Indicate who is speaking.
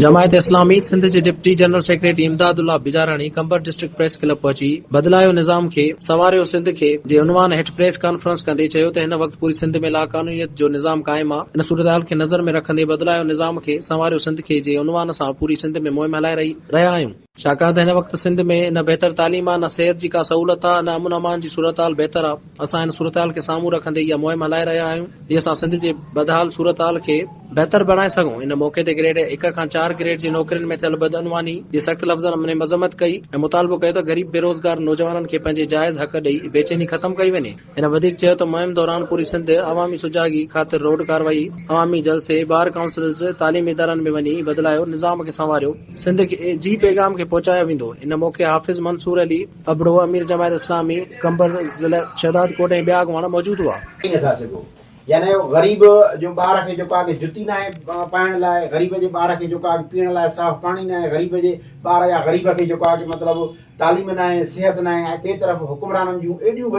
Speaker 1: جماعت اسلامي سنڌ جي deputy general secretary Imdad Ullah Bijarani Qambar district press club پهچي بدلايو نظام کي سنواريو سنڌ کي جي عنوان هيٺ پريس ڪانفرنس ڪندي چيو ته هن وقت پوري سنڌ ۾ لاقانونيت جو نظام قائم آ ان صورتحال کي نظر ۾ رکندي بدلايو نظام کي سنواريو سنڌ کي جي عنوان سان پوري سنڌ ۾ مهم هلائي رهيا آهيون. ڇاڪاڻ ته هن وقت سنڌ ۾ نه بهتر تعليم آ، نه صحت جي ڪا سهولت آ، نه امن امان جي صورتحال بهتر آ. اسان هن صورتحال کي سامهون رکندي اها مهم هلائي رهيا آهيون جيئن اسان سنڌ جي بدحال صورتحال کي بهتر بڻائي سگهون. ان موقعي تي گريڊ هڪ کان چار گريڊ جي نوڪرين ۾ ٿيل بدعنواني جي سخت لفظن ۾ مذمت ڪئي ۽ مطالبو ڪيو ته غريب بيروزگار نوجوانن کي پنهنجي جائز حق ڏئي بيچيني ختم ڪئي وڃي. هن وڌيڪ چيو ته مهم دوران پوري سنڌ عوامي سجاڳي خاطر روڊ ڪارروائي، عوامي جلسي، بار ڪائونسلز، تعليمي ادارن ۾ وڃي بدلايو نظام کي سنواريو سنڌ کي جي پيغام کي پهچايو ويندو. ان موقعي حافظ منصور علي ابڙو، امير جماعت اسلامي قمبر ضلع شهدادڪوٽ ۽ ٻيا اڳواڻ موجود هئا.
Speaker 2: ڏئي نٿا سگهو يعني غريب جو ٻار کي جيڪو آهي جتي ناهي پائڻ لاء غريب جي ٻار کي جيڪو آهي پيئڻ لاء صاف پاڻي ناهي غريب جي ٻار يا غريب کي جيڪو آهي مطلب تعليم ناهي صحت ناهي ۽ ٻئي طرف حڪمرانن جون ايڏيون وڏيون.